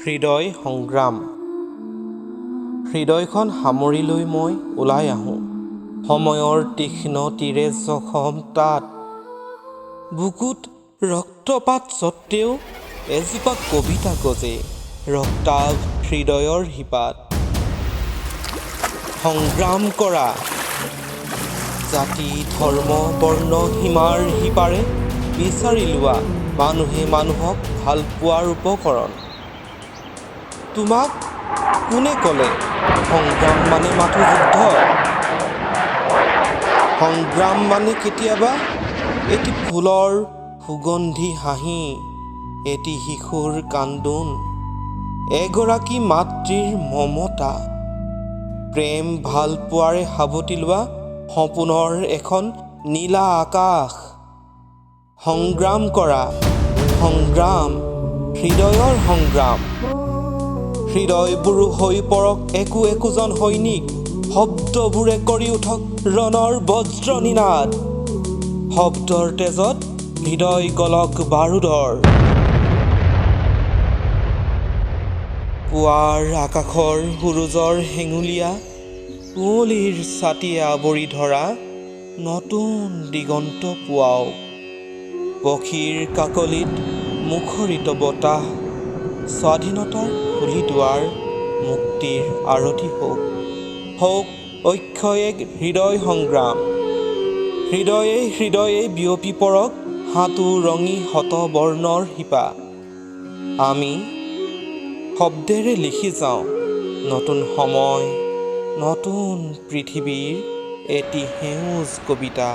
হৃদয় সংগ্ৰাম। হৃদয়খন সামৰি লৈ মই ওলাই আহোঁ। সময়ৰ তীক্ষ্ণ তীৰে জখম তাত। বুকুত ৰক্তপাত সত্ত্বেও এজোপা কবিতা গজে ৰক্তাভ হৃদয়ৰ শিপাত। সংগ্ৰাম কৰা, জাতি ধৰ্ম বৰ্ণ সীমাৰ সিপাৰে বিচাৰি লোৱা মানুহে মানুহক ভাল পোৱাৰ উপকৰণ। তোমাক কোনে ক'লে সংগ্ৰাম মানে মাথো যুদ্ধ? সংগ্ৰাম মানে কেতিয়াবা এটি ফুলৰ সুগন্ধি হাঁহি, এটি শিশুৰ কান্দোন, এগৰাকী মাতৃৰ মমতা, প্ৰেম ভালপোৱাৰে সাৱটি লোৱা সপোনৰ এখন নীলা আকাশ। সংগ্ৰাম কৰা, সংগ্ৰাম, হৃদয়ৰ সংগ্ৰাম। হৃদয়বোৰো হৈ পৰক একো একোজন সৈনিক, শব্দবোৰে কৰি উঠক ৰণৰ বজ্ৰ নিনাদ। শব্দৰ তেজত হৃদয় গলক বাৰুদৰ। পুৱাৰ আকাশৰ সূৰুযৰ হেঙুলীয়া কুঁৱলীৰ ছাতিয়ে আৱৰি ধৰা নতুন দিগন্ত পুৱাওক। পক্ষীৰ কাকলিত মুখৰিত বতাহ স্বাধীনতাৰ খুলি দুৱাৰ মুক্তিৰ আৰতি হওক। হওক অক্ষয় এক হৃদয় সংগ্ৰাম। হৃদয়ে হৃদয়ে বিয়পি পৰক সাতো ৰঙী শত বৰ্ণৰ শিপা। আমি শব্দেৰে লিখি যাওঁ নতুন সময়, নতুন পৃথিৱীৰ এটি সেউজ কবিতা।